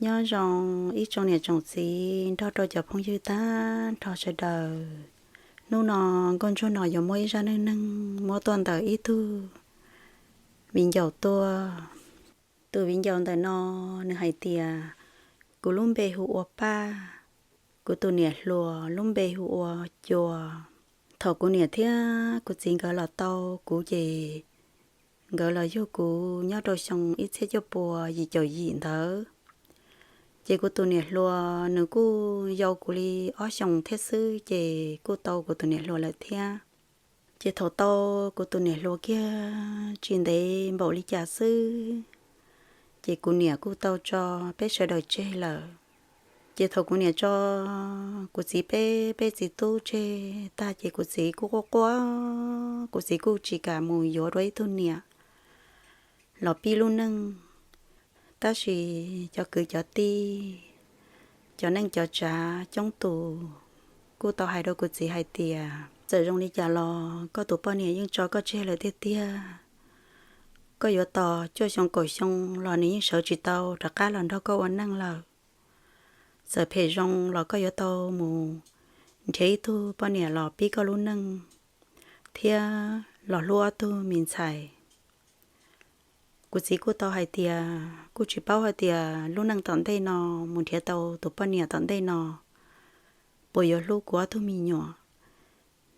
Nyob zoo ib tsoom niam tsoom txiv nrog rau cov phooj ywg tag nrho sawv daws. Hnub no Nkauj Ntsuag no yuav muab ib zaj neej neeg muab tuaj ntawm ib tug viv ncaus tuaj. Tus viv ncaus ntawm no nws hais tias, kuv lub npe hu ua Paj, kuv tus niam hluas lub npe hu ua Cua. Thaum kuv niam thiab kuv txiv nkawd los tau kuv ces nkawd los yug kuv nyob rau xyoo ib txhiab cuaj puas yim caum yim ntawd. Ces kuv tus niam hluas nws kuj yau kuv li ob xyoos thiab xwb ces kuj tau kuv tus niam hluas lawm thiab. Ces thaum tau kuv tus niam hluas kiag tsis ntev npaum li cas xwb, ces kuv niam kuj tau tso peb sawv daws tseg lawm. Ces thaum kuv niam tso kuv txiv peb, peb txiv tub tseg tag ces kuv txiv kuj quaj quaj, kuv txiv kuj tsis kam mus yuav dua ib tug niam los pib lub neej. Tab sis cov kwv cov tij, cov neej cov tsav coob tus kuj tau hais rau kuv txiv hais tias, txawm zoo li cas los koj tus poj niam yeej tso koj tseg lawm tiag tiag. Koj yuav tos cuaj xyoo kaum xyoo los nws yeej sawv tsis tau rov qab los nrog koj ua neej lawm. Txawm phem zoo los koj yuav tau mus nrhiav ib tug poj niam los pib koj lub neej thiab los hlub ob tug me ntxhais. Kuv txiv kuj tau hais tias kuj tsis paub hais tias lub neej tom ntej no mus nrhiav tau tus poj niam tom ntej no puas yuav hlub kuv ob tug me nyuam,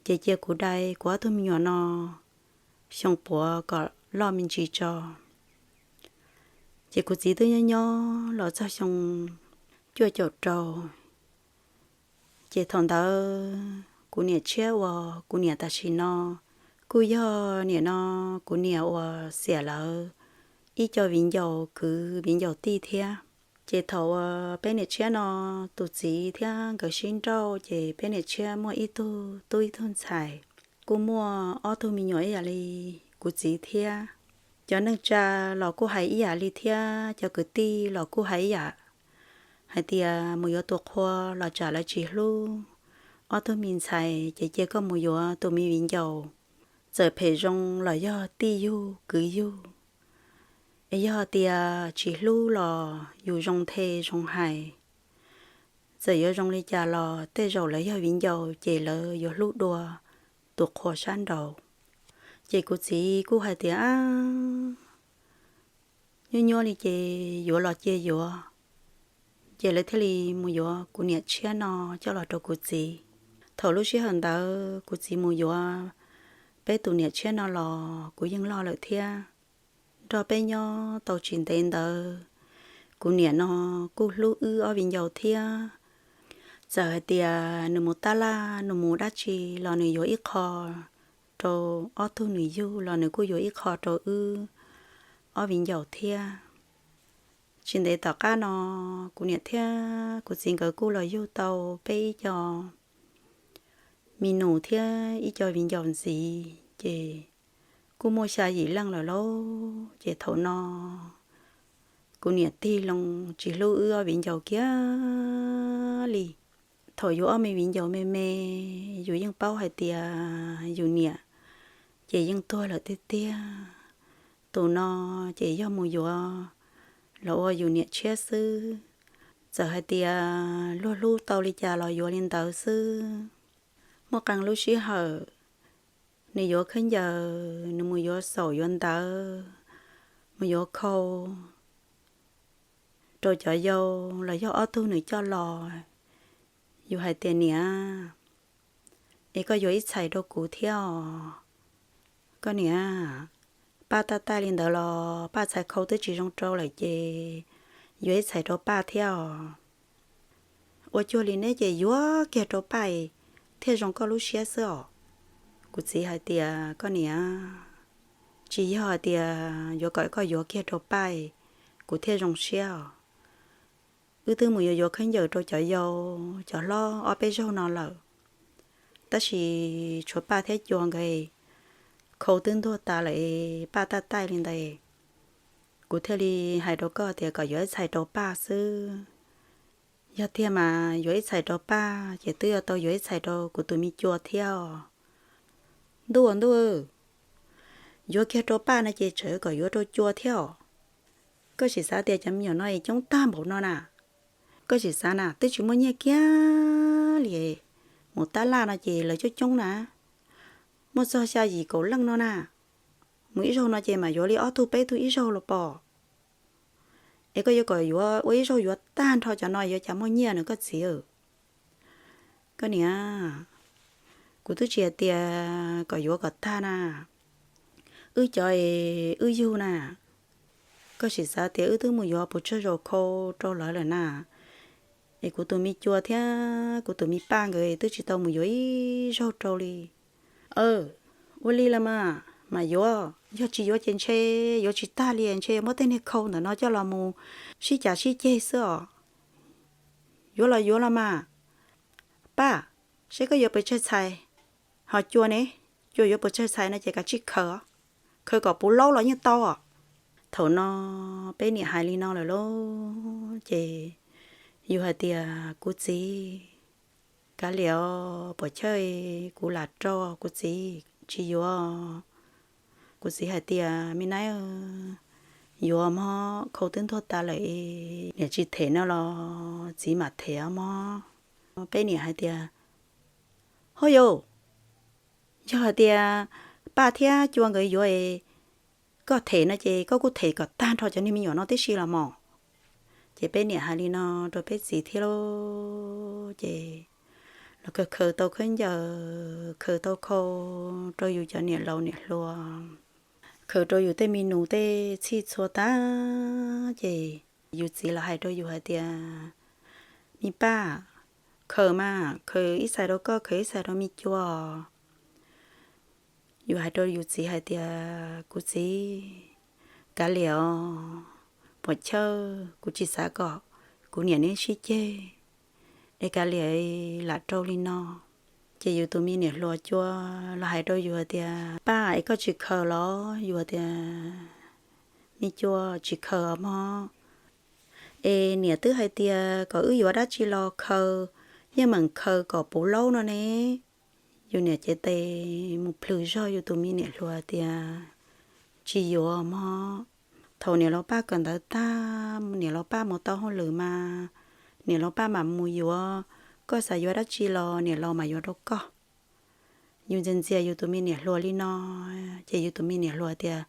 ces cia kuv dai kuv ob tug me nyuam no xyoo puav kom loj me ntsis tso. Ces kuv txiv twb nyob nyob los txog xyoo cuaj caum rau, ces thaum ntawd kuv niam tshiab uas kuv niam tam sim no kuj yog niam no kuv niam uas xiam lawv ib co viv ncaus kwv viv ncaus tij thiab. Ces thaum uas peb niam tshiab no tus txiv thiab nkawd sib nrauj ces peb niam tshiab muaj ib tug tub ib tug ntxhais, kuj muaj ob tug me nyuam ib yam li kuv txiv thiab. Cov neej tsa los kuj hais ib yam li thiab cov kwv tij los kuj hais ib yam hais tias mus yuav tus qhua los tsam lawv tsis hlub ob tug me ntxhais ces cia koj mus yuav tus me viv ncaus, txawm phem zoo los yog tij yug kwv yug, es yog tias tsis hlub los yus zoo nthe zoo hais. Txawm yuav zoo li cas los tej zaum lawv yog viv ncaus ces lawv yuav hlub dua tus qhua sab nraud. Ces kuv txiv kuj hais tias, nyuaj nyuaj li ces yuav los cia yuav. Ces lawv thiaj li mus yuav kuv niam tshiab no coj los rau kuv txiv. Thaum lub sij hawm ntawd kuv txiv mus yuav peb tus niam tshiab no los kuv yeej loj lawm thiab. Nrog peb nyob tau tsis ntev ntawd, kuv niam no kuj hlub wb ob viv ncaus thiab. Txawm hais tias nws mus tab laj nws mus dab tsi los nws yuav ib qho rau ob tug nws yug los nws kuj yuav ib qho rau wb ob viv ncaus thiab. Tsis ntev tom qab no, kuv niam thiab kuv txiv nkawd kuj los yug tau peb ib co me nus thiab ib co viv ncaus ntxiv ces kuj muaj xya yim leej lawm lauj. Ces thaum no kuv niam tig loo tsis hlub wb ob viv ncaus kiag li. Thaum yus ob me viv ncaus me me, yus yeej paub hais tias yus niam ces yeej tuag lawm tiag tiag. Tus no ces yog mus yuav los ua yus niam tshiab xwb. Txawm hais tias luag hlub tau li cas los yuav li ntawd xwb. Muaj qee lub sij hawm nws yuav khaub ncaws, nws mus yuav xaum yuav ntawv, mus yuav khau rau cov yau los yog ob tug nws coj los, yus hais tias, niam, es koj yuav ib txhais rau kuv thiab os. Koj niam, Paj tab taij li ntawd los Paj txhais khau twb tsis zoo rau lawm ces yuav ib txhais rau Paj thiab os. Ua cuag li neb ces yuav kiag rau Paj thiaj zoo koj lub siab xwb os. Kuv txiv hais tias, koj niam, tsis yog hais tias yuav kom koj yuav kiag rau Paj kuv thiaj zoo siab os. Wb twb mus yuav yuav khaub ncaws rau cov yau cov hlob ob peb zaug no lawm, tab sis tshuav Paj thiab Cua nkawd khau twb ntuag tas lawm, Paj tab taij li ntawd. Kuv thiaj li hais rau koj tias kom yuav ib txhais rau Paj xwb. Yog tiag mas yuav ib txhais rau Paj ces twb yuav tau yuav ib txhais rau kuv tus me Cua thiab os. Ntuj, ntuj, yuav kiag rau Paj no ces tseem kom yuav rau Cua thiab os. Koj sim xav tias cov me nyuam no es coob tag npaum no na. Koj sim xav na, twb tsis muaj nyiaj kiag li, mus tab laj no ces lawv coob coob na, muaj txog xya yim kaum leej no na. Mus ib zaug no ces mam yuav li ob tug peb tug ib zaug los pom. Es koj yuav kom yuav ua ib zaug yuav tag nrho cov no yuav cas muaj nyiaj na koj txiv. Koj niam, kuv twb tsis hais tias kom yuav kom tag na. Wb cov es wb yug na, koj sim xav tias wb twb mus yuav puas tsawg zaus khau rau lawv lawm na. Es kuv tus me cua thiab kuv tus me paj nkawd twb tsis tau mus yuav ib zaug rau li. Ua li los mas, mas yuav, yog tsis yuav ces ntshe yuav tsis tag li, ntshe yuav muab tej niag khau ntawm no coj los mus sib cav sib ceg xwb os. Yuav los yuav los mas. Paj, seb koj yuav puas tsawg txhais, ho cua ne, cua yuav puas tsawg txhais no ces kav tsij khaws, khaws kom puv laub los yeej tau. Thaum no peb niam hais li no lawm lauj, ces yus hais tias, kuv txiv, kav liam, puas chawj, kuv lam rau kuv txiv tsis yuav. Kuv txiv hais tias, me nab, yuav mog, khau twb ntuag tas lawm, niam tsis them no los txiv mam them os mog. Peb niam hais tias, ho yus, yog hais tias paj thiab cua nkawd yuav es koj them no ces koj kuj them kom tag nrho cov niag me nyuam no tib si los mog. Ces peb niam hais li no rau peb txiv thiab lauj, ces los khaws khaws tau khaub ncaws, khaws tau khau rau yus cov niam laus niam hluas, khaws rau yus tej me nus tej txhij txhua tag, ces yus txiv los hais rau yus hais tias, me paj, khaws mas, khaws ib txhais rau koj, khaws ib txhais rau me cua. Yus hais rau yus txiv hais tias, kuv txiv, kav liam os, puas chawj, kuv tsis xav kom kuv niam neb sib ceg, es kav liam, lam rau li no. Ces yus tus me niam hluas cua los hais rau yus hais tias, paj, es koj tsis khaws los? Yus tias, me cua, tsis khaws os mog. Es niam twb hais tias kom wb yuav dab tsi los khaws, yeej meem khaws kom puv laub no ne. Yus niam cev tes mus plhws zog yus tus me niam hluas tias, tsis yuav mog. Thaum niam laus paj kawm ntawv tag, niam laus paj mus tau hauj lwm mas niam laus paj mam mus yuav, koj xav yuav dab tsi los niam laus mam yuav rau koj. Yus ntxias ntxias yus tus me niam hluas li no, ces yus tus me niam hluas tias,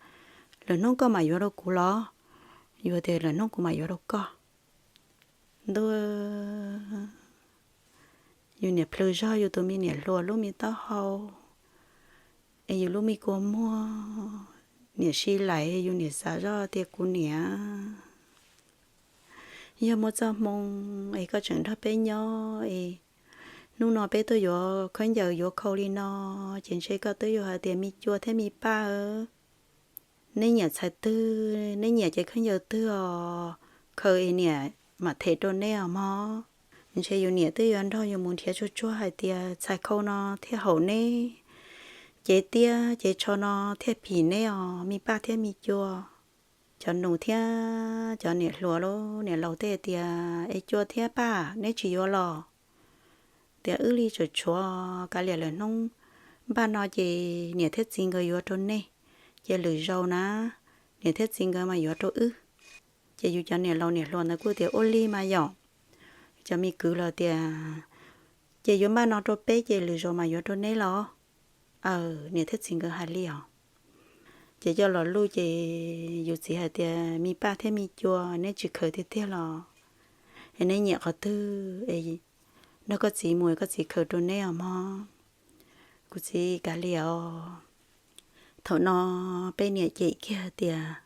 lwm hnub koj mam yuav rau kuv los? Yus tias, lwm hnub kuv mam yuav rau koj. Ntuj, yus niam plhws zog yus tus me niam hluas lub me taub hau, es yus lub me kua muag, niam si lais, yus niam xav zoj tias, kuv niam, yog muaj txoj hmoo es koj tseem nrog peb nyob es hnub no peb tuaj yuav khaub ncaws yuav khau li no, ces ntshe koj twb yuav hais tias, me cua thiab me paj, neb nyiam txhais twg, neb nyiam cev khaub ncaws twg os, khaws es niam mam them rau neb os mog. Ntshe yus niam twb yuav nrog yus mus nrhiav tsuag tsuag hais tias txhais khau no thiaj haum neb, cev tiab cev tsho no thiaj phim neb os me paj thiab me cua. Cov nus thiab cov niam hluas lub niam laus tej tias, es cua thiab paj neb tsis yuav los? Tias wb li tsum tshuav, kav liam lwm hnub npaj no ces niam thiab txiv nkawd yuav rau nej, ces lwm zaus na, niam thiab txiv nkawd mas yuav rau wb. Ces yus cov niam laus niam hluas ntawd kuj tias, ua li mas yom. Cov me kwv los tias, ces yuav npaj no rau peb ces lwm zaus mas yuav rau neb los? Aws, niam thiab txiv nkawd hais li os. Ces coj los luj ces yus txiv hais tias, me paj thiab me cua neb tsis khaws tiag tiag los? Es neb nyiam qhov twg es nrog koj txiv mus, koj txiv khaws rau neb os mog. Kuv txiv, kav liam os. Thaum no peb niam cem kiag tias,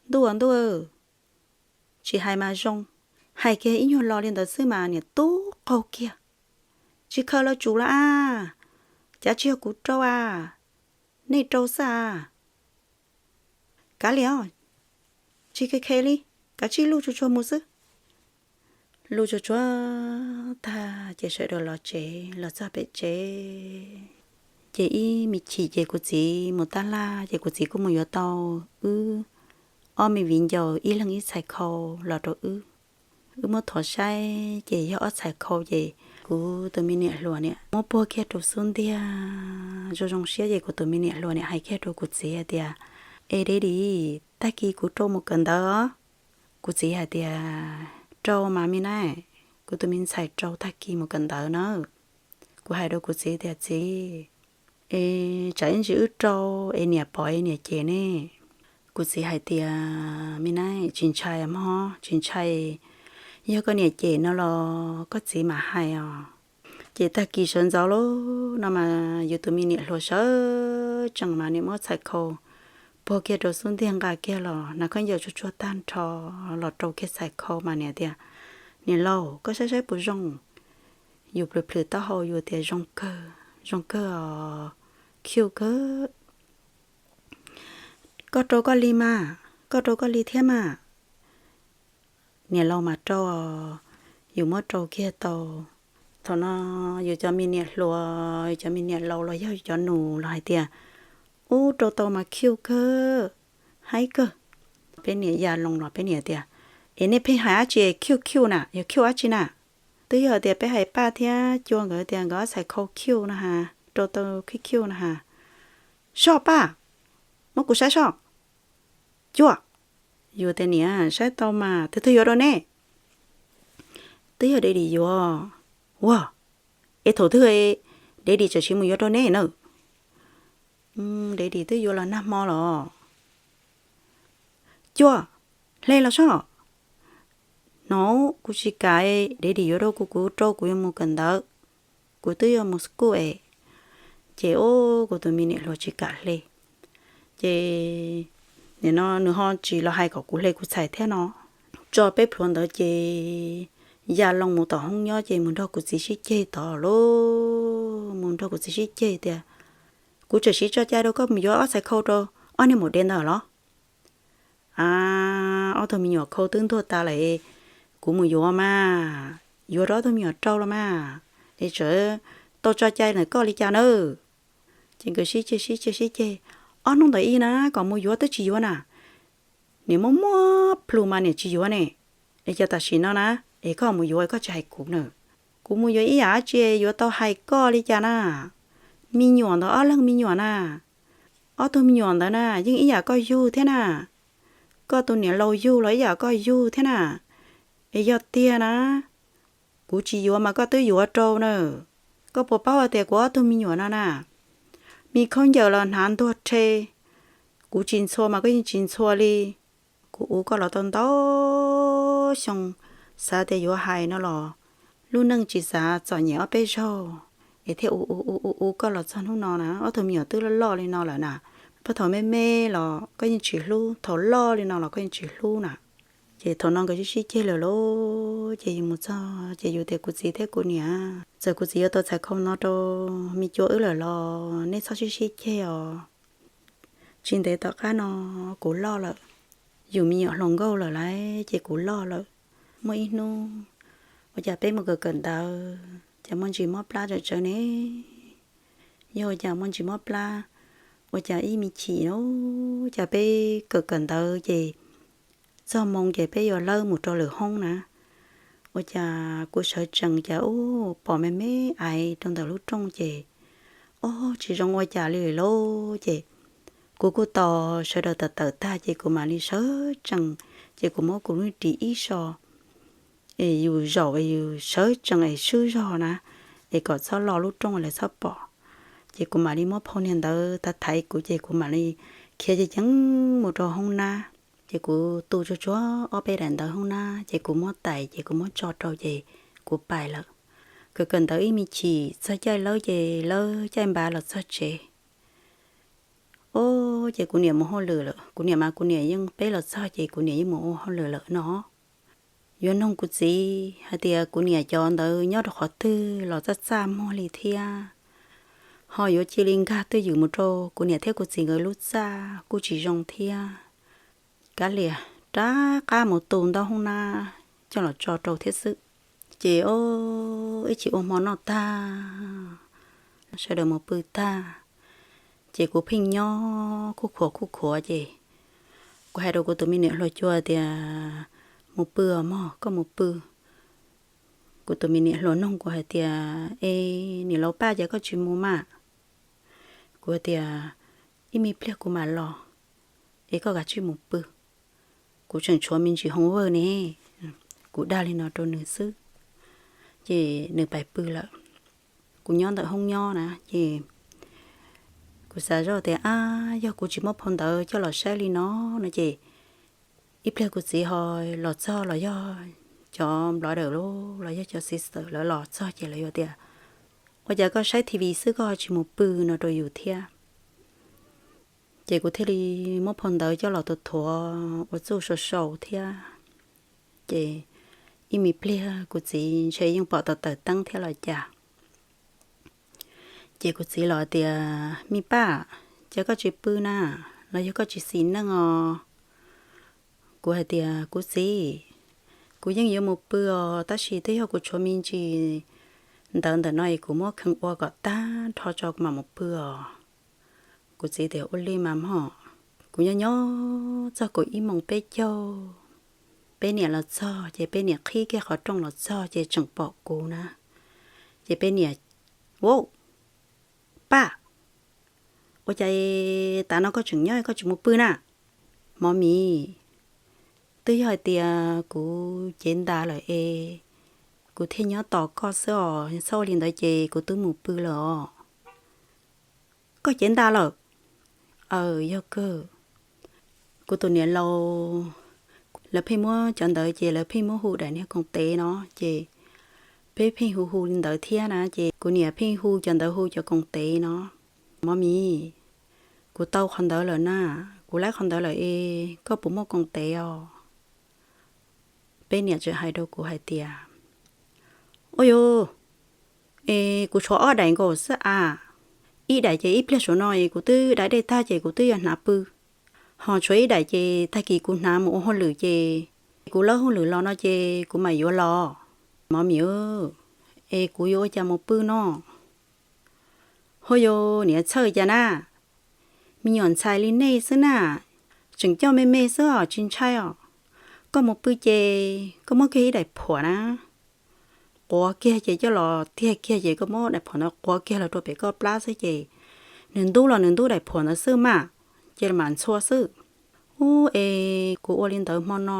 ntuj aw ntuj, tsis hais mas zoo, hais kiag ib nyuag lo li ntawd xwb mas niam tub qaug kiag. Tsis khaws los tsum los a, cav tsis yog kuv rau a, nej rau xwb a. Kav liam os, tsis khe khe li, kav tsij luj tsuag tsuag mus xwb. Luj tsuag tsuag tag ces sawv daws los tsev, los txog pem tsev. Ces ib me chim ces kuv txiv mus tab laj ces kuv txiv kuj mus yuav tau wb ob me viv ncaus ib leeg ib txhais khau los rau wb. Wb muab thov saib ces yog ob txhais khau ces kuv tus me niam hluas niam muab puag kiag rau xub ntiag. Zoo zoo siab ces kuv tus me niam hluas niam hais kiag rau kuv txiv hais tias, e daddy, tag kis kuv rau mus kawm ntawv os. Kuv txiv hais tias, Rau mas me nab, kuv tus me ntxhais rau tag kis mus kawm ntawv na. Kuv hais rau kuv txiv tias, Txiv, es tsam ib ntsis wb rau es niam pom es niam cem ne. Kuv txiv hais tias, Me nab, tsis ntshai mog, tsis ntshai. Yog koj niam cem no los koj txiv mam hais os. Ces tag kis sawv ntxov lawm no mas yus tus me niam hluas sawv tsees mas niam muab txhais khau puag kiag rau xub ntiag nqa kiag los hnav khaub ncaws tsuag tsuag tag nrho los rau kiag txhais khau mas niam tias, Niam laus, koj saib saib puas zoo? Yus plhws plhws taub hau yus tias, Zoo kawg, zoo kawg os, cute kawg. Koj rau koj li mas, koj rau koj li thiab mas. Niam laus mas rau, yus muab rau kiag tau. Thaum no yus cov me niam hluas, yus cov me niam laus los yog yus cov nus los hais tias, Ub, rau tau mas cute kawg, haib kawg. Peb niam ya loo los peb niam tias, Es nej pheej hais dab tsi cute cute na, yog cute dab tsi na? Twb yog tias peb hais Paj thiab Cua nkawd tias nkawd ob txhais khau cute no ha, rau tau cute cute no ha. Soj Paj, muab kuv saib soj. Cua, yus tias, Niam, saib tau mas, twg twg yuav rau neb? Twb yog Daddy yuav. Ua, es thaum twg Daddy txawm siv mus yuav rau neb na? Daddy twb yuav los nag hmo los. Cua, hle los soj. No, kuv tsis kam, Daddy yuav rau kuv, kuv rau kuv yuav mus kawm ntawv, kuv twb yuav mus school es. Ces ub, kuv tus me niam hluas tsis kam hle. Ces nim no nws ho tsis los hais kom kuv hle kuv txhais thiab no. Tso peb plhuav ntawd ces ya loo mus tom hoob nyob ces mus nrog kuv txiv sib ceg tod lauj, mus nrog kuv txiv sib ceg tias, Kuv tseem siv tso cai rau koj mus yuav ob txhais khau rau ob niag maum dev ntawd los? A, ob tug me nyuam khau twb ntuag tas lawm, kuv mus yuav mas, yuav rau ob tug me nyuam rau los mas, es tseem tau tso cai ntawm koj li cas nawb? Ces nkawd sib ceg sib ceg sib ceg, ob hnub ntawd ib na kom mus yuav twb tsis yuav na. Niam muab muab plhws mas niam tsis yuav ne. Es cas tam sim no na, es koj mus yuav koj tsis hais kuv na? Kuv mus yuav ib yam dab tsi yuav tau hais koj li cas na? Me nyuam ntawd ob leeg me nyuam na, ob tug me nyuam ntawd na yeej ib yam koj yug thiab na. Koj tus niam laus yug los ib yam koj yug thiab na. Es yog tiag na, kuv tsis yuav mas koj twb yuav rau na. Koj puas paub hais tias kuv ob tug me nyuam no na, me khaub ncaws los hnav ntuag rhe, kuv tsis ntxhua mas koj yeej tsis ntxhua li. Kuv ua koj los tau ntau xyoo, xav tias yuav hais no los lub neej tsis xav txom nyem ob peb zaug, es thiaj ua ua ua ua koj los txog hnub no na. Ob tug me nyuam twb loj loj li no lawm na, puag thaum me me los koj yeej tsis hlub, thaum loj li no los koj yeej tsis hlub na. Ces thaum no nkawd sib sib ceg lawm lauj, ces yus mus txog ces yus tias, Kuv txiv thiab kuv niam, txawm kuv txiv yuav tau txhais khau no rau me Cua wb lawm los nej txhob sib sib ceg os. Tsis ntev tom qab no kuv loj lawm, yus me nyuam hluas nkauj lawm lauj, ces kuv loj lawm. Muaj ib hnub ua cas peb mus kawm kawm ntawv cas muaj ntsis mob plab tsawv tsawv ne. Yog ua cas muaj ntsis mob plab, ua cas ib me chim no cas peb kawm kawm ntawv ces txog moo ces peb yuav lawb mus rau lwm hoob na. Ua cas kuv sawv tsees cas ub pom me me aiv rau ntawm lub rooj ces, ob, tsis zoo ua cas li lauj. Ces kuv kuj tos sawv daws tawm tawm tag ces kuv mam li sawv tsees, ces kuv muab kuv lub ris ib so es yus zaum es yus sawv tsees es swb zog na, es kom txhob lo lub rooj lawv txhob pom. Ces kuv mam li muab phau niag ntawd thaiv thaiv kuv ces kuv mam li khiav ceev ceev mus rau hoob nab. Ces kuv tu tsuag tsuag ob peb daim ntawv hoob nab ces kuv muab tais ces kuv muab tso rau ces kuv pais lawm. Kawm kawm ntawv ib me chim txog caij lawb ces lawb caij npav los txog tsev. Ob, ces kuv niam mus hauj lwm lawm, kuv niam mas kuv niam yeej peb los txog ces kuv niam yeej mus ua hauj lwm lawm no. Yuav nug kuv txiv hais tias kuv niam cov ntawd nyob rau qhov twg los txaj txaj muag li thiab, ho yuav cia li nkag twj ywm mus rau kuv niam thiab kuv txiv nkawd lub txaj kuj tsis zoo thiab. Kav liam rov qab mus tu ntaub hoob nab coj los tso rau thiab xwb. Ces ob, ib chim ua hmo noj tag, sawv daws mus pw tag, ces kuv pheej nyob khuj khuav khuj khuav ces kuv hais rau kuv tus me niam hluas Cua tias, Mus pw os mog, koj mus pw. Kuv tus me niam hluas nug kuv hais tias, Es niam laus Paj, cas koj tsis mus mas? Kuv hais tias, Ib me pliag kuv mam los, es koj kav tsij mus pw. kuv tseem tshuav me ntsis hoo vawj ne. Kuv dag li no rau nws xwb, ces nws pais pw lawm. Kuv nyob ntawm hoob nyob na, ces kuv xav zoj tias, ab, yog kuv tsis muab phau ntawv coj los saib li no no ces ib pliag kuv txiv ho los txog los yog cov brother los yog cov sister lawv los txog ces lawv yuav tias, ua cas koj saib T V xwb koj tsis mus pw no rau yus thiab. Ces kuv thiaj li muab phau ntawv coj los tuav thuav ua txuj sau sau thiab. Ces ib me pliag kuv txiv ntshe yeej pom tau tawm teeb thiab los cas. Ces kuv txiv los tias, me paj, cas koj tsis pw na, los yog koj tsis xis neej os? Kuv hais tias, kuv txiv, kuv yeej yuav mus pw os, tab sis twb yog kuv tshuav me ntsis ntawv ntawm no es kuv muab kheev ua kom tag nrho tso kuv mam mus pw os. Kuv txiv tias, ua li mas mog. Kuv nyob nyob txog kaum ib moos peb caug, peb niam los txog ces peb niam qhib kiag qhov rooj los txog ces tseem pom kuv na. Ces peb niam, wow, paj, ua cas tav no koj tseem nyob koj tsis mus pw na? Mov mis, twb yog hais tias kuv cev ntas lawm es kuv thiaj nyob tos koj xwb os, txhob ua li ntawd ces kuv twb mus pw lawm os. Koj cev ntas lawm? Aw, yog kawg. Kuv tus niam laus, lawv pheej muab cov ntawd ces lawv pheej muab hu daim niag koom tev no, ces peb pheej hu hu li ntawd thiab na, ces kuv niam pheej hu cov ntawd hu cov koom tev no. Mov mis, kuv tau qhov ntawd lawm na, kuv laib qhov ntawd lawm es koj puas muaj koom tev os? Peb niam tseem hais rau kuv hais tias, ua yus, es kuv tshuav ob daim nkaus xwb a, ib daim ces ib pliag saum no es kuv twb da dej tag ces kuv twb yuav hnav pw, ho tshuav ib daim ces tag kis kuv hnav mus ua hauj lwm ces kuv lawb hauj lwm los no ces kuv mam yuav los. Mov mis, es kuv yuav ua cas mus pw no? Ua yus, niam txhawj cas na, me nyuam ntxhais li nej xwb na, tseem coj me me xwb os tsis ntshai os. Koj mus pw ces koj muab kiag ib daim phuam na, quav kiag ces coj los tiag kiag ces koj muab daim phuam ntawd quav kiag los rau pem koj plab xwb ces nws ntub los nws ntub daim phuam ntawd xwb mas, ces mam ntxhua xwb. Ub, es kuv ua li ntawd hmo no,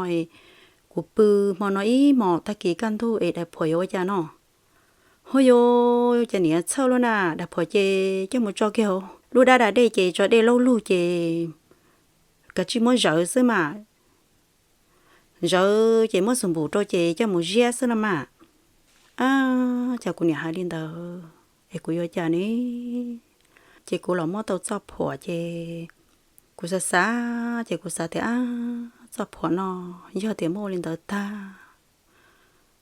kuv pw hmo no ib hmos tag kis kaj ntug es daim phuam yuav ua cas no? Ua yus, cas niam txhawj luaj na, daim phuam ces coj mus tso kiag hauv lub dab da dej ces tso dej laub lug ces kav tsij muab zawv xwb mas. Zawv ces muab xus npum rau ces coj mus ziab xwb no mas. Ab, cas kuv niam hais li ntawd es kuv yuav cas ne? Ces kuv los muab tau txoj phuam ces kuv xav xav ces kuv xav tias, ab, txoj phuam no yog tias muab ua li ntawd tag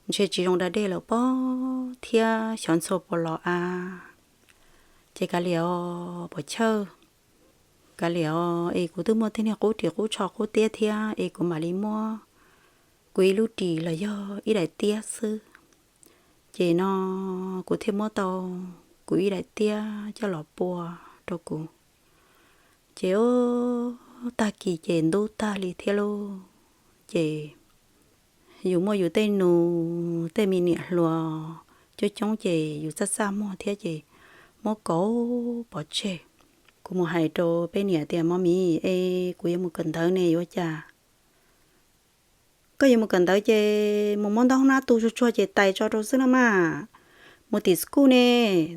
ntshe tsis zoo da dej lawm pob thiab xyov ntxhua puas los a. Ces kav liam os Pov Chawj, kav liam os, es kuv twb muaj tej niag qub ris qub tsho qub tiab thiab es kuv mam li muab kuv ib lub ris los yog ib daim tiab xwb. Ces no kuv thiaj muab tau kuv ib daim tiab coj los pua rau kuv. Ces tag kis ces ntub tag li thiab lauj. Ces yus muaj yus tej nus tej me niam hluas coob coob ces yus txaj txaj muag thiab ces muab kauv pov tseg. Kuv mus hais rau peb niam tias, mov mis, es kuv yuav mus kawm ntawv ne yuav cas? Koj yuav mus kawm ntawv ces mus muab ntaub hoob nab tu tsuag tsuag ces tais tso rau xwb no mas. Mus tim school ne,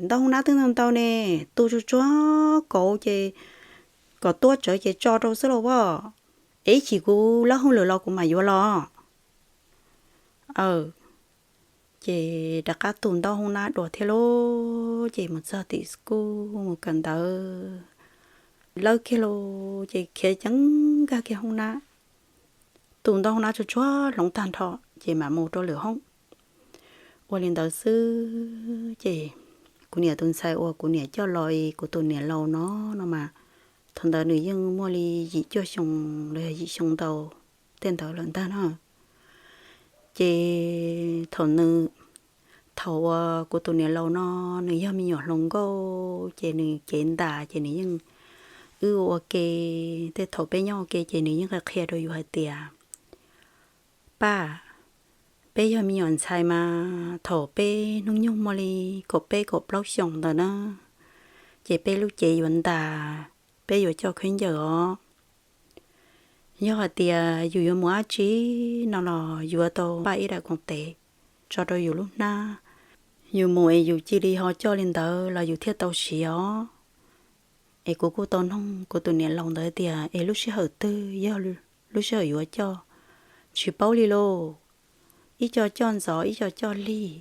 ntaub hoob nab twb ntau ntau ne, tu tsuag tsuag kauv ces kom tuab tsawv ces tso rau xwb los as. Es ib chim kuv lawb hauj lwm los kuv mam yuav los. Aw, ces rov qab tu ntaub hoob nab dua thiab lauj. Ces mus txog tim school mus kawm ntawv, lawb kiag lauj ces khiav ceev nkag kiag hoob nab, tu ntaub hoob nab tsuag tsuag hloov tag nrho ces mam mus rau lwm hoob. Ua li ntawd xwb ces kuv niam tus ntxhais uas kuv niam coj los es kuv tus niam laus no, no mas thaum ntawd nws yeej muaj li yim cuaj xyoo los yog yim xyoo ntau tej ntawd lawm ntag no. Ces thaum nws, thaum uas kuv tus niam laus no nws yog me nyuam hluas nkauj ces nws cev ntas ces nws yeej, wb ua ke, tej thaum peb nyob ua ke ces nws yeej qhia qhia rau yus hais tias, paj, peb yog me nyuam ntxhais mas thaum peb hnub nyoog muaj li kaum peb kaum plaub xyoos ntawd na, ces peb lub cev yuav ntas, peb yuav coj khaub ncaws os. Yog hais tias yus yuav mus dab tsi no los yuav tau npaj ib daim koom tes tso rau yus lub hnab, yus mus es yus cia li ho coj li ntawd los yus thiaj tau siv os. Es kuv kuj tau noog kuv tus niam laus ntawd tias es lub sij hawm twg yog lub sij hawm yuav coj, tsis paub li lauj, ib co coj ntxov ib co coj lig.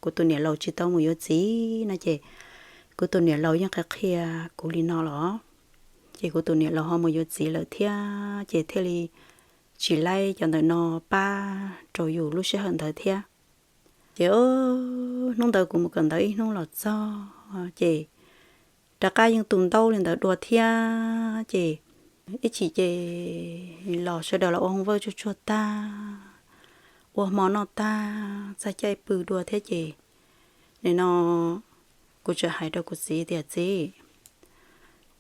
Kuv tus niam laus tsis tau mus yuav txiv no ces kuv tus niam laus yeej qhia qhia kuv li no los, ces kuv tus niam laus ho mus yuav txiv lawm thiab ces thiaj li tsis laib cov ntawm no pab rau yus lub sij hawm ntawd thiab. Ces hnub ntawd kuv mus kawm ntawv ib hnub los txog ces rov qab yeej tu ntaub li ntawd dua thiab ces ib chim ces los sawv daws los ua hoo vawj tsuag tsuag tag, ua hmo noj tag txog caij pw dua thiab ces nim no kuv txawm hais rau kuv txiv tias txiv,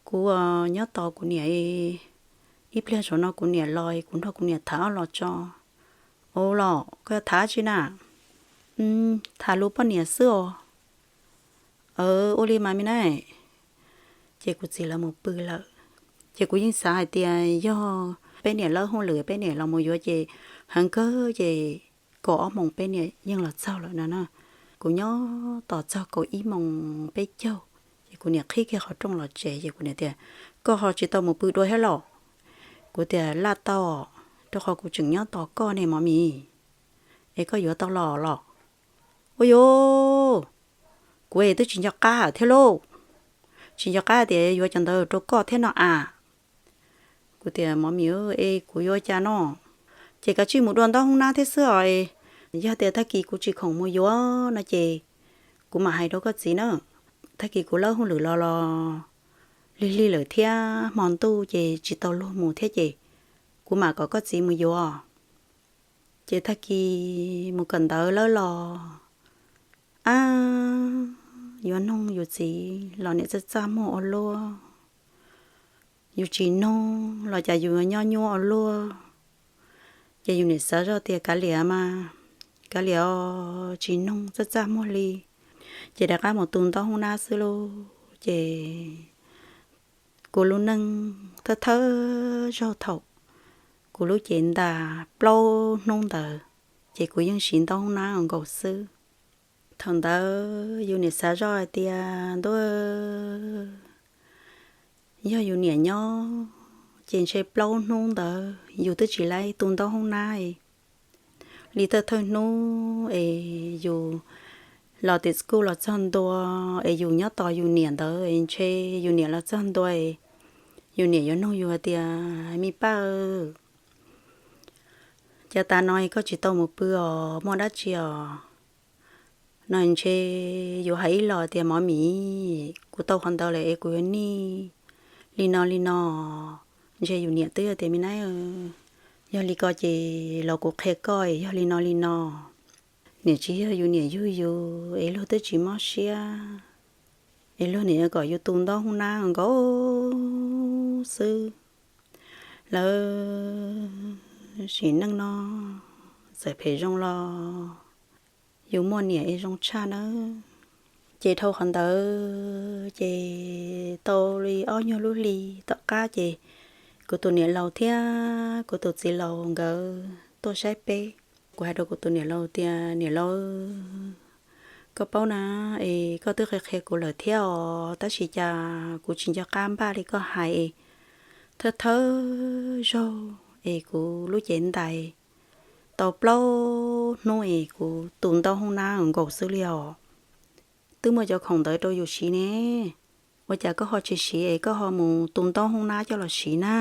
kuv nyob tos kuv niam, ib pliag saum no kuv niam los kuv nrog kuv niam tham ob los tso. Ua los koj yuav tham tsi na? Tham lus poj niam xwb os. Ua li mas me na. Ces kuv txiv lawv mus pw lawm. Ces kuv yeej xav hais tias yog peb niam lawb hauj lwm peb niam los mus yuav ces heev kawg ces kaum ob moos peb niam yeej los txog lawm no na. Kuv nyob tos txog kaum ib moos peb caug ces kuv niam qhib kiag qhov rooj los tsev ces kuv niam tias koj ho tsis tau mus pw dua thiab los? Kuv tias laj tau, rau qhov kuv tseem nyob tos koj ne mov mis, es koj yuav tau los los? Ua yuav, kuv es twb tsis nco qab thiab lauj, tsis nco qab tias yuav cov ntawd rau koj thiab no a. Kuv tias mov mis, es kuv yuav ua cas no? Ces kav tsij mus dua ntaub hoob nab thiab xwb os. Yog tias tag kis kuv tsis khoom mus yuav no ces kuv mam hais rau koj txiv na. Tag kis kuv lawb hauj lwm los los lig lig lawm thiab hmo ntuj ces tsis tau luag mus thiab ces kuv mam kom koj txiv mus yuav. Ces tag kis mus kawm ntawv lawm los, ab, yuav noog yus txiv los niam txaj txaj muag ua luaj. Yus tsis noog los cas yus nyob nyuaj ua luaj. Ces yus niam xav zoj tias kav liam mas, kav liam os, tsis noog txaj txaj muag li. Ces rov qab mus tu ntaub hoob nab xwb lauj. Ces kuv lub neej thawj thawj zaug thaum kuv lub cev ntas plaub hnub ntawd, ces kuv yeej siv ntaub hoob nab nkaus xwb. Thaum ntawd yus niam xav zoj hais tias ntuj, yog yus niam nyob ces ntshe plaub hnub ntawd yus twb tsis laib tu ntaub hoob nab li. Thawj thawj hnub es yus los tim school los txog ntua, es yus nyob tos yus niam ntawd es ntshe yus niam los txog ntua es yus niam yuav noog yus hais tias me paj, cas tas no koj tsis tau mus pw os, muaj dab tsi os? No ntshe yuav hais ib los tias mov mis, kuv tau qhov ntawd lawm es kuv yuav nij li no li no. Ntshe yus niam twb tias me nab, yog li ko ces los kuv qhia koj, yog li no li no. Niam tsis yog yus niam yug yus es luag twb tsis mob siab, es luag niam yuav kom yus tu ntaub hoob nab nkaus xwb. Lawv sim neej no txawm phem zoo los yus muaj niam es zoo tshaj nawb. Ces dhau qhov ntawd ces tau li ob nyuag lub hli tom qab ces kuv tus niam laus thiab kuv tus txiv laus nkawd tuaj saib peb. Kuv hais rau kuv tus niam laus tias niam laus, koj paub na, es koj twb qhia qhia kuv lawm thiab os, tab sis cas kuv tsis nco qab npaj li koj hais. Thawj thawj zaug es kuv lub cev ntais tau plaub hnub es kuv tu ntaub hoob nab nkaus xwb li os. Twb muaj cov khoom ntawd rau yus siv ne, ua cas koj ho tsis siv es koj ho mus tu ntaub hoob nab coj los siv na?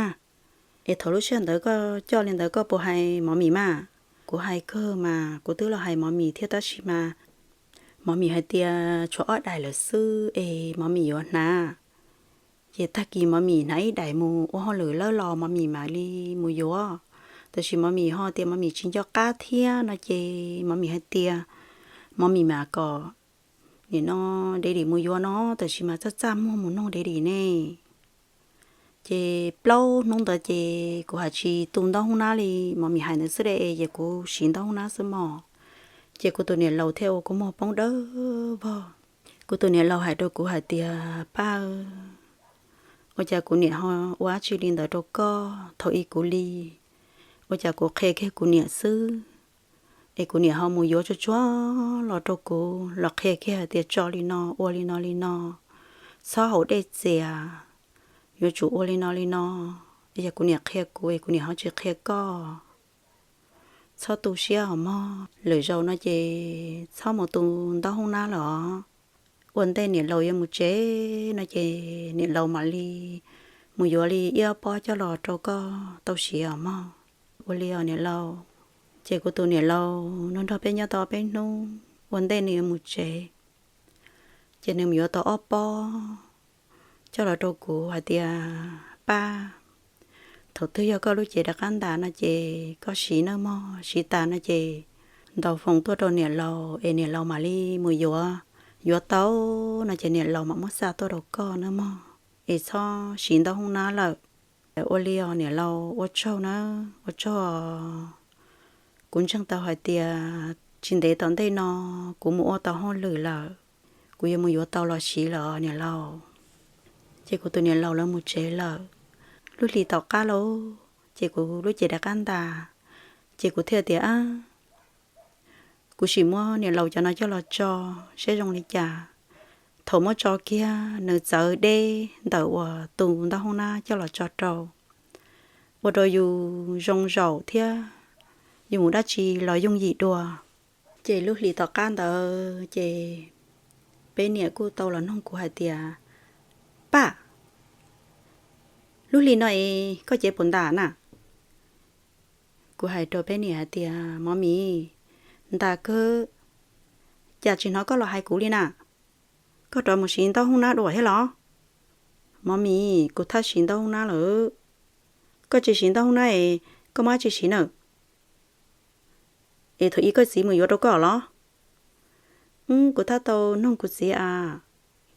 Es thaum lub sij hawm ntawd koj coj li ntawd koj puas hais mov mis mas? Kuv hais kawg mas, kuv twb los hais mov mis thiab tab sis mas mov mis hais tias tshuav ob daim lawm xwb es mov mis yuav hnav. Ces tag kis mov mis hnav ib daim mus ua hauj lwm lawm los mov mis mam li mus yuav. Tab sis mov mis ho tias mov mis tsis nco qab thiab no ces mov mis hais tias mov mis mas kom nim no daddy mus yuav no, tab sis mas txaj txaj muag mus noog daddy ne. Ces plaub hnub ntawd ces kuv hais tsis tu ntaub hoob nab li, mov mis hais ntawd xwb de, ces kuv siv ntaub hoob nab xwb mog. Ces kuv tus niam laus thiaj ua kua muag poob dawb vog. Kuv tus niam laus hais rau kuv hais tias paj, Ua cas kuv niam ho ua dab tsi li ntawd rau koj thaum ub kuv li? Ua cas kuv qhia kiag kuv niam xwb, es kuv niam ho mus yuav tsuag tsuag los rau kuv los qhia kiag hais tias tso li no, ua li no li no, txhob haus dej txias, yuav tsum ua li no li no. Yog kuv niam qhia kuv es kuv niam ho tsis qhia koj. Txhob tu siab os mog, lwm zaus no ces txhob mus tu ntaub hoob nab lawm os. Ua ntej niam laus yuav mus tsev no ces niam laus mam li mus yuav li ib ob pob coj los rau koj tau siv os mog. Ua li os niam laus. Ces kuv tus niam laus nws nrog peb nyob tau peb hnub ua ntej nws yuav mus tsev, ces nws mus yuav tau ob pob coj los rau kuv hais tias, Pab, thaum twg yog koj lub cev rov qab ntas no ces koj siv nawb mog, siv tas no ces ntaus foos tuaj rau niam laus es niam laus mam li mus yuav, yuav tau no ces niam laus mam muab xa tuaj rau koj nawb mog, es txhob siv ntaub hoob nab lawm. Ua li os niam laus, ua tsaug nawb, ua tsaug. Kuv ntseeg tau hais tias tsis ntev tom ntej no kuv mus ua tau hauj lwm lawm, kuv yuav mus yuav tau los siv lawm niam laus. Ces kuv tus niam laus lawv mus tsev lawm. Lub hlis tom qab lauj, ces kuv lub cev rov qab ntas, ces kuv thiaj tias, Kuv sim muab niam laus cov no coj los tso saib zoo li cas. Thaum muab tso kiag nws txawv deb ntawm uas tus ntaub hoob nab coj los tso rau, ua rau yus zoo zaum thiab yus mus dab tsi los yooj yim dua. Ces lub hlis tom qab ntawd ces peb niam kuj tau los nug kuv hais tias, Pab, lub hli no es koj cev puas ntas na? Kuv hais rau peb niam hais tias, Mov mis, ntas kawg, cas tsis hnov koj los hais kuv li na? Koj rov mus siv ntaub hoob nab dua thiab los? Mov mis, kuv thaj siv ntaub hoob nab lawm. Koj tsis siv ntaub hoob nab es koj muaj dab tsi siv na? Es thaum ub koj txiv mus yuav rau koj los? Kuv thaj tau nug kuv txiv a,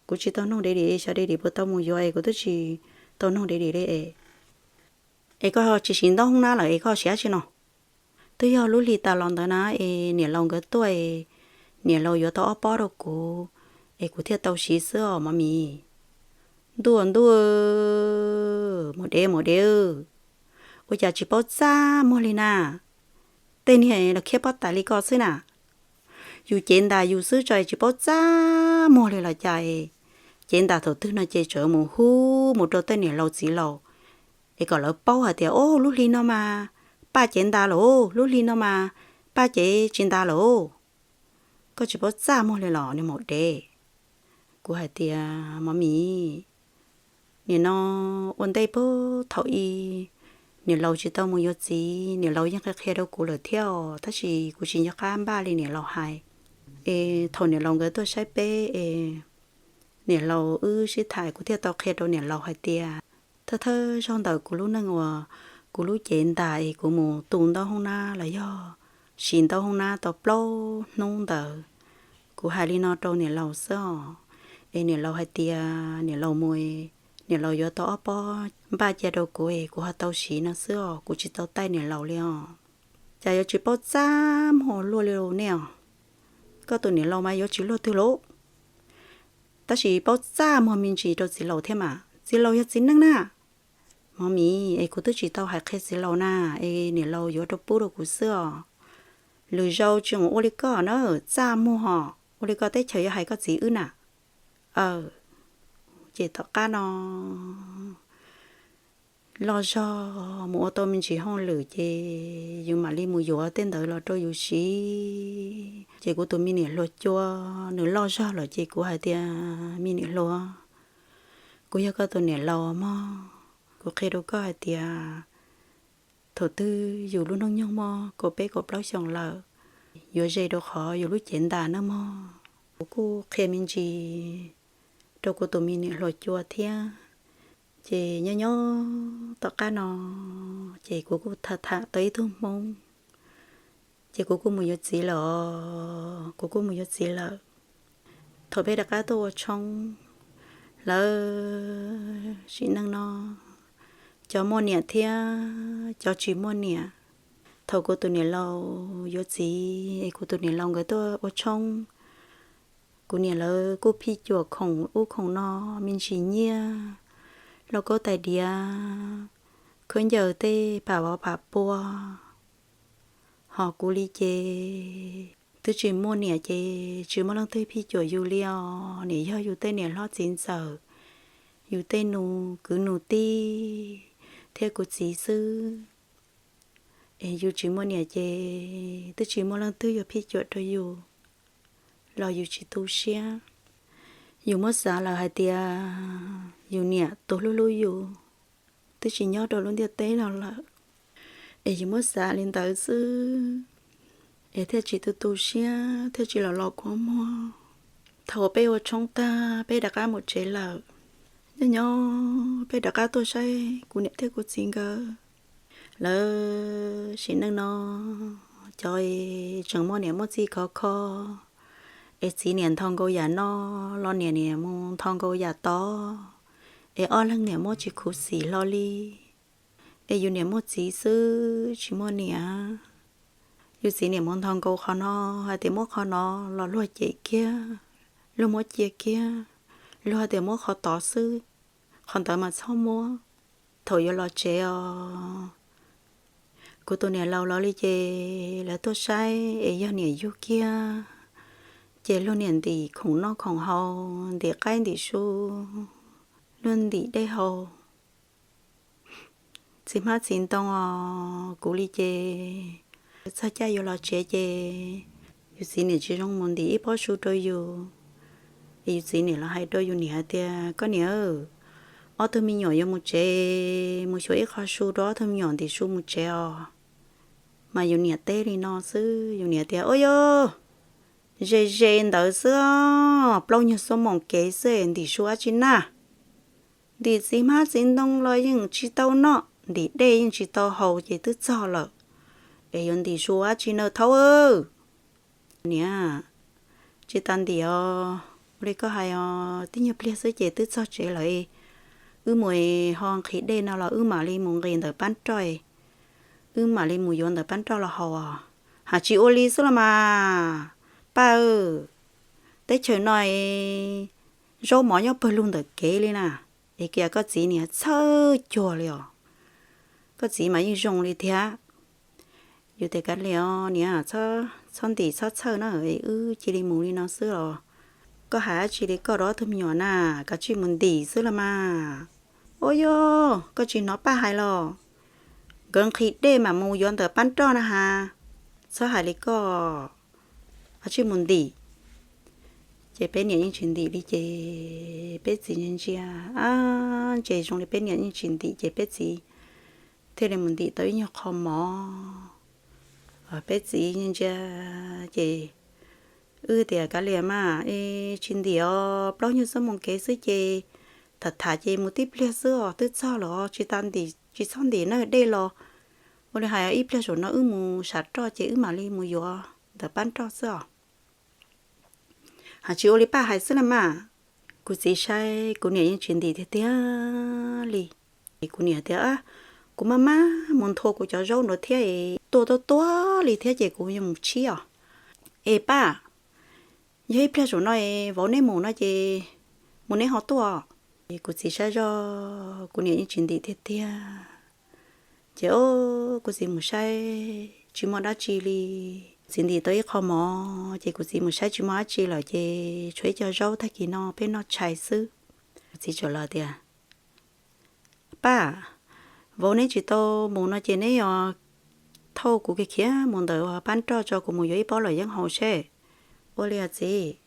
kuv tsis tau nug Daddy, xyov Daddy puas tau mus yuav es kuv twb tsis tau nug Daddy li. Es koj tsis siv ntaub hoob nab lawm es koj siv dab tsi no? Twb yog lub hli tas los ntawd na es niam laus nkawd tuaj es niam laus yuav tau ob pob rau kuv es kuv thiaj tau siv xwb os mov mis. Ntuj ntuj, mus dev mus dev, ua cas tsis paub txaj muag li na? Tej niag los khiab pob tais li ko xwb na. Yus cev ntas yus xwb tso tsis paub txaj muag li los cas es, cev ntas thaum twg no ces tseem mus hu mus rau tej niam laus txiv laus es kom lawv paub hais tias, Au, lub hli no mas Paj cev ntas lawm, lub hli no mas Paj cev tsis ntas lawm. Koj tsis paub txaj muag li los niag maum dev? Kuv hais tias, Mov mis, nim no ua ntej puag thaum ub niam laus tsis tau mus yuav txiv, niam laus yeej qhia qhia rau kuv lawm thiab os, tab sis kuv tsis nco qab npaj li niam laus hais. Es thaum niam laus nkawd tuaj saib peb es niam laus wb sib tham, kuv thiaj tau qhia rau niam laus hais tias, thawj thawj zaug ntawm kuv lub neej uas kuv lub cev ntas es kuv mus tu ntaub hoob nab los yog siv ntaub hoob nab tau plaub hnub ntawd. Kuv hais li no rau niam laus xwb os. Es niam laus hais tias niam laus mus, niam laus yuav tau ob pob npaj cia rau kuv es kuv ho tau siv no xwb os, kuv tsis tau taij niam laus li os. Cas yuav tsis paub txaj muag luaj li ne os? Koj tus niam laus mas yuav tsis luag twg lauj. Tab sis paub txaj muag me ntsis rau txiv laus thiab mas, txiv laus yog txiv neej na. Mov mis, es kuv twb tsis tau hais qhia txiv laus na, es niam laus yuav rau pub rau kuv xwb os. Lwm zaus tsis mus ua li koj na, txaj muag os, ua li koj teb chaws yuav hais koj txiv wb na. Aw, ces tom qab no loj zog mus ua tau me ntsis hauj lwm ces yus mam li mus yuav tej ntawd los rau yus siv. Ces kuv tus me niam hluas cua, nws loj zog lawm ces kuv hais tias, me niam hluas, kuv yog koj tus niam laus mog, kuv qhia rau koj hais tias thaum twg yus lub hnub nyoog muaj kaum peb kaum plaub xyoos lawm, yuav ze rau qhov yus lub cev ntas nawb mog. Kuv kuj qhia me ntsis rau kuv tus me niam hluas cua thiab. Ces nyob nyob tom qab no ces kuv kuj tham tham tau ib tug Hmoob, ces kuv kuj mus yuav txiv lawm os, kuv kuj mus yuav txiv lawm. Thaum peb rov qab tuaj ua tshoob, lawv sim neej no cov muaj niam thiab cov tsis muaj niam. Thaum kuv tus niam laus yuav txiv es kuv tus niam laus nkawd tuaj ua tshoob, kuv niam lawv kuj phij cuam khoom ub khoom no me ntsis nyiaj, lauj kaub tais diav, khaub ncaws tej pham vov pham pua. Ho kuv li ces twb tsis muaj niam ces tsis muaj leej twg phij cuam yus li os. Niam yog yus tej niam hlob txiv ntxawm, yus tej nus kwv nus tij thiab kuv txiv xwb. Es yus tsis muaj niam ces twb tsis muaj leej twg yuav phij cuam rau yus los yus tsis tu siab. Yus muab xav lawm hais tias yus niam tus hlub hlub yus twb tsis nyob rau lub ntiaj teb no lawm. Es yus muab xav li ntawd xwb es thiaj tsis tu tu siab thiaj tsis los los kua muag. Thaum peb ua tshoob tag peb rov qab mus tsev lawm, nyob nyob peb rov qab tuaj saib kuv niam thiab kuv txiv nkawd. Lawv sim neej no cov tseem muaj niam muaj txiv khov kho, es txiv niam nthos nkaus yam no los niam niam mus nthos nkaus yam tod, es ob leeg niam muab tsis khuv xim hlo li. Es yus niam muaj txiv xwb tsis muaj niam. Yus txiv niam mus nthos nkaus qhov no hais tias muab qhov no los luag cem kiag, luag muab cia kiag, luag hais tias muab qhov tod xwb, qhov ntawd mas txhob muab. Thaum yuav los tsev os, kuv tus niam laus los li ces lawv tuaj saib es yog niam yug kiag, ces luag niam ntim khoom noj khoom haus, ntim qaib ntim su, luag ntim dej haus. Txiv hmab txiv ntoo os, kuv li ces txog caij yuav los tsev ces yus txiv niam tsis zoo mus ntim ib pob su rau yus. Es yus txiv niam los hais rau yus niam hais tias, koj niam, ob tug me nyuam yuav mus tsev, mus xyuas ib qho su rau ob tug me nyuam ntim su mus tsev os. Mas yus niam teb li no xwb, yus niam tias, ua yog ze ze ntawd xwb, plaub nyuag xuab moos kev xwb ntim su dab tsi na. Ntim txiv hmab txiv ntoo los yeej tsis tau noj, ntim dej yeej tsis tau haus ces twb txog lawm, es yuav ntim su dab tsi na thaub? Niam, tsis tas ntim os, ua li koj hais os, tib nyuag pliag xwb ces twb txog tsev lawm. Wb mus ho nqhis dej no los wb mam li mus nqis ntawm pab roj, wb mam li mus yuav ntawm pab roj los haus. Has tsis ua li xwb los mas, paj, teb chaws no zaub mov nyob pawg lug ntawm kev li na. Es kiag koj txiv niam txhawj cuag li os. Koj txiv mas yeej zoo li thiab. Yus tias, kav liam os niam, txhob ntim txhob txhawj na, wb cia li mus li no xwb los. Koj hais dab tsi li koj rau ob tug me nyuam na, kav tsij mus ntim xwb los mas. Ua yog koj tsis hnov paj hais los? Nkawd nqhis dej mam mus yuav ntawm pab roj na has. Txhob hais li koj, kav tsij mus ntim. Ces peb niam yeej tsis ntim li ces peb txiv ntsia ntsia, ab, ntshe zoo li peb niam yeej tsis ntim ces peb txiv thiaj li mus ntim tau ib nyuag qho mov. Peb txiv ntsia ces wb tias, kav liam mas, tsis ntim os, plaub nyuag xuab moos kev xwb ces tham tham ces mus tib pliag xwb os, twb txog los tsis tas ntim, tsis txhob ntim na, dej los. Ua li hais ib pliag saum no wb mus sam roj ces wb mam li mus yuav ntawm pab roj xwb os. Has tsis ua li paj hais xwb los mas. Kuv txiv saib kuv niam yeej tsis ntim tiag tiag li. Kuv niam tias, kuv maj maj mus nthua kuv cov zaub ntawd thiab, tuaj tuaj tuaj li thiab ces kuv yuav mus tshib os. Es paj, yog ib pliag saum no vauv neb mus no ces mus neb ho tuaj. Kuv txiv saib zog kuv niam yeej tsis ntim tiag tiag. Ces kuv txiv mus saib tsis muaj dab tsi li. Txiv ntim tau ib qho mov ces kuv txiv mus saib tsis muaj dab tsi lawm ces tshuav ib co zaub tag kis no peb noj tshais xwb. Kuv txiv txawm los tias, paj, vauv neb tsis tau mus no ces neb yuav thauj kuv khiav khiav mus ntawm pab roj tso, kuv mus yuav ib pob lawm yeeb haus seb. Ua li os txiv,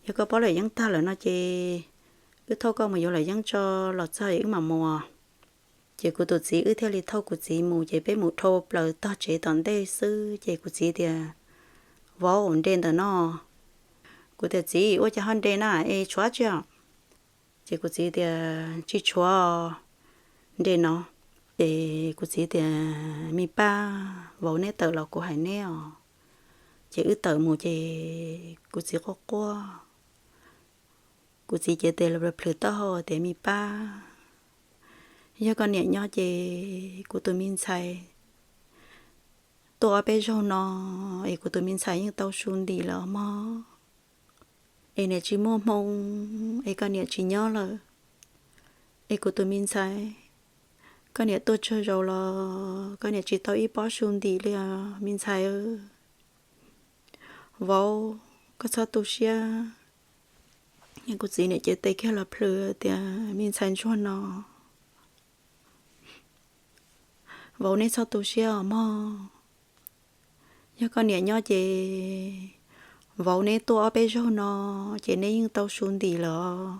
yog koj pob lawm yeeb tag lawm no ces wb thauj koj mus yuav lawm yeeb tso, los txog wb mam mus. Ces kuv tus txiv wb thiaj li thauj kuv txiv mus ces peb mus dhau plaws tog tsev tom ntej xwb ces kuv txiv tias, vauv, nres ntawm no. Kuv tias, txiv, ua cas ho nres na, es tshuav dab tsi os? Ces kuv txiv tias, tsis tshuav, nres no. Ces kuv txiv tias, me paj, vauv neb tawm los kuv hais neb os. Ces wb tawm mus ces kuv txiv quaj quaj. Kuv txiv cev tes plhws taub hau tias, me paj, yog koj niam nyob ces kuv tus me ntxhais tuaj ob peb zaug no es kuv tus me ntxhais yeej tau su ntim lawm mog. Es niam tsis muaj hmoo, es koj niam tsis nyob lawm, Es kuv tus me ntxhais, koj niam tuaj tsawg zaus los koj niam tsis tau ib pob su ntim li os me ntxhais. Vauv, koj txhob tu siab. Kuv txiv niam cev tes kiag los plhws tias, Me ntxhais ntsuag no, vauv neb txhob tu siab os mog. Yog koj niam nyob ces vauv neb tuaj ob peb zaug no ces neb yeej tau su ntim lawm.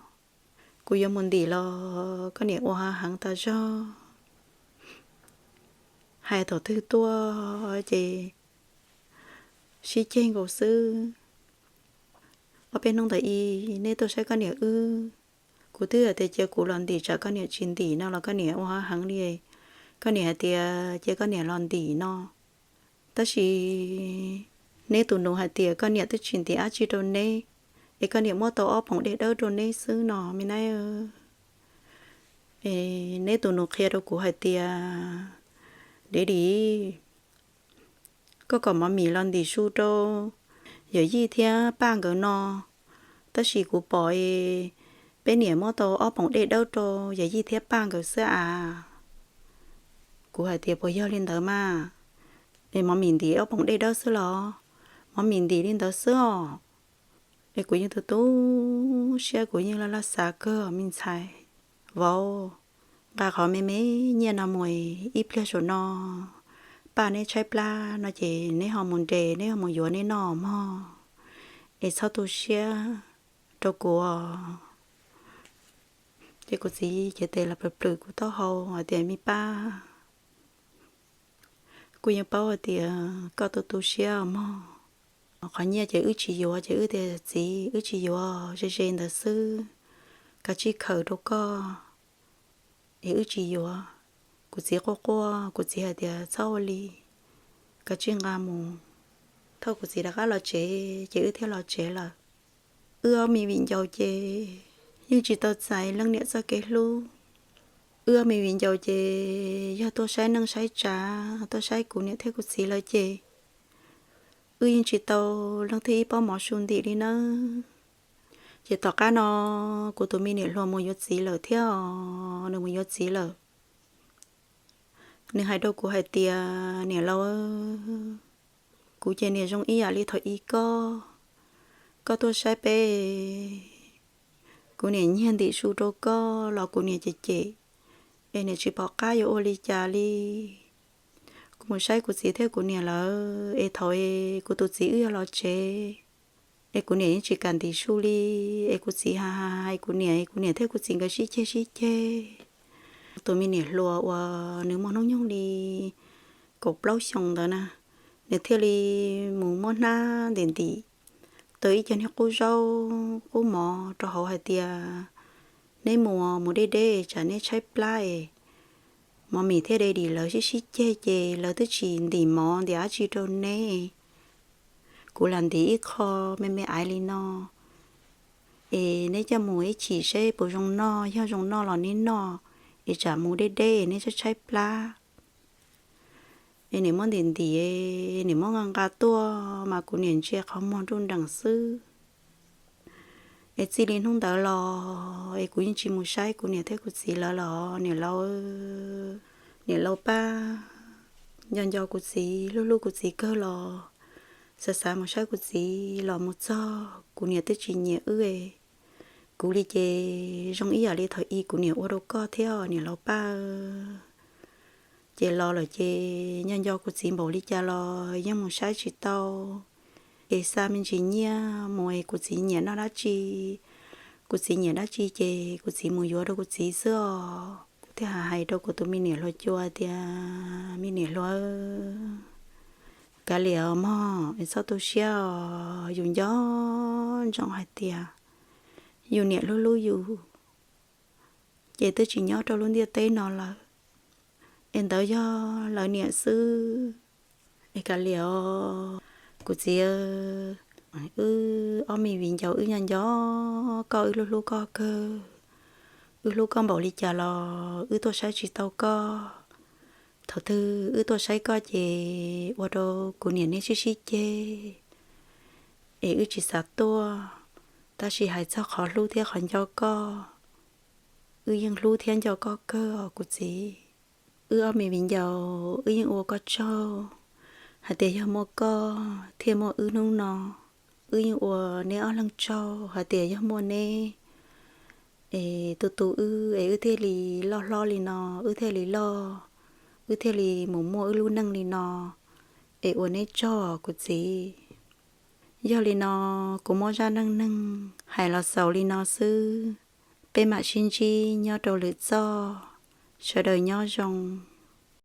Kuv yuav mus ntim los koj niam ua hav heev tas zog. Hais thaum twg tuaj ces sib ceg nkaus xwb. Ob peb hnub ntawd i neb tuaj saib koj niam wb, kuv twb hais tias cia kuv los ntim tsam koj niam tsis ntim no los koj niam ua hav heev li. Koj niam hais tias cia koj niam los ntim no. Tab sis neb tus nus hais tias koj niam twb tsis ntim dab tsi rau neb, es koj niam muab tau ob poom dej dawb rau neb xwb no me nab. Neb tus nus qhia rau kuv hais tias, Dev dim, koj kom Mov Mim los ntim su rau yawm yij thiab Paj nkawd no, tab sis kuv pom peb niam muab tau ob poom dej dawb rau yawm yij thiab Paj nkawd xwb as. Kuv hais tias, Puas yog li ntawd mas? Es Mov Mim ntim ob poom dej dawb xwb los? Mov Mim ntim li ntawd xwb os. Es kuv yeej tu tu siab, kuv yeej laj laj xav kawg me ntxhais. Vauv, nqa qhov me me nyiaj no mus, ib pliag saum no Paj neb tshaib plab no ces neb ho mus nres, neb ho mus yuav neb noj mog. Es txhob tu siab rau kuv. Ces kuv txiv cev tes los plhws plhws kuv taub hau hais tias, Me Paj, kuv yeej paub hais tias koj tu tu siab mog. Qhov nyiaj ces wb tsis yuav, ces wb tias, Txiv, wb tsis yuav, ze ze ntawd xwb, kav tsij khaws rau koj, es wb tsis yuav. Kuv txiv quaj quaj, kuv txiv hais tias, Txhob ua li, kav tsij nqa mus. Thaum kuv txiv rov qab los tsev ces wb thiaj los tsev lawm. Wb ob me viv ncaus ces yeej tsis tau txais leej niam txoj kev hlub. Wb ob me viv ncaus ces yog tuaj saib neej saib tsav, tuaj saib kuv niam thiab kuv txiv lawm ces wb yeej tsis tau leej twg ib pob mov su ntim li nawb. Ces tom qab no kuv tus me niam hluas mus yuav txiv lawm thiab os, nws mus yuav txiv lawm. Nws hais rau kuv hais tias, Niam laus, kuv ces niam zoo ib yam li thaum i koj, koj tuaj saib peb, kuv niam nyiag ntim su rau koj los kuv niam cem cem, es niam tsis pom qab yuav ua li cas li. Kuv mus saib kuv txiv thiab kuv niam lawm, es thaum kuv tus txiv wb yog los tsev, es kuv niam yeej tsis kam ntim su li, es kuv txiv hais hais kuv niam, kuv niam thiab kuv txiv nkawd sib ceg sib ceg. Tus me niam hluas uas nws muaj hnub nyoog li kaum plaub xyoos ntawd na, nws thiaj li mus muab hnab ntim ntim tau ib co niag qub zaub qub mov rau hauv hais tias, Neb mus, mus deb deb tsam neb tshaib plab es. Mov Mim thiab Dev Dim lawv sib sib ceg ces lawv twb tsis ntim mov ntim dab tsi rau neb. Kuv lam ntim ib qho me me aiv li no, es neb coj mus ib chim seb puas zoo noj, yog zoo noj los neb noj, es tsam mus deb deb neb tshaib tshaib plab. Es niam muab ntim ntim, niam muab nqa nqa tuaj mas kuv niam ntsia qhov muag nruj nreem xwb. Es txij li hnub ntawd los es kuv yeej tsis mus saib kuv niam thiab kuv txiv lawv los niam laus, niam laus Paj, nco nco kuv txiv, hlub hlub kuv txiv kawg los xav xav mus saib kuv txiv los mus txog kuv niam twb tsis nyiam wb. Kuv li ces zoo ib yam li thaum i kuv niam ua rau koj thiab niam laus Paj. Ces los lawm ces nco nco kuv txiv npaum li cas los yeej mus saib tsis tau. Es xa me ntsis nyiaj mus es kuv txiv nyiam noj dab tsi, kuv txiv nyiam dab tsi ces kuv txiv mus yuav rau kuv txiv xwb os. Kuv thiaj hais hais rau kuv tus me niam hluas cua tias, Me niam hluas, kav liam os mog, es txhob tu siab os. Yus nco ntsoov hais tias yus niam hlub hlub yus ces twb tsis nyob rau lub ntiaj teb no lawm, es ntawd yog lawv niam xwb. Es kav liam os kuv txiv, wb ob me viv ncaus wb nco nco koj, wb hlub hlub koj kawg. Wb hlub koj npaum li cas los wb tuaj saib tsis tau koj. Thaum twg wb tuaj saib koj ces ua rau kuv niam neb sib sib ceg, es wb tsis xav tuaj. Tab sis hais txog qhov hlub thiab qhov nco koj, Wb yeej hlub thiab nco koj kawg os kuv txiv. Wb ob me viv ncaus wb yeej ua koj tsaug hais tias yog muaj koj thiaj muaj wb hnub no. Wb yeej ua neb ob leeg tsaug hais tias yog muaj neb es tu tu wb es wb thiaj li loj hlob li no, wb thiaj li loj, wb thiaj li mus muaj wb lub neej li no. Es ua neb tsaug kuv txiv. Yog li no, kuv muab zaj neej neeg hais los xaus li no xwb. Peb mam sib ntsib nyob rau lwm zaj. Sawv daws nyob zoo.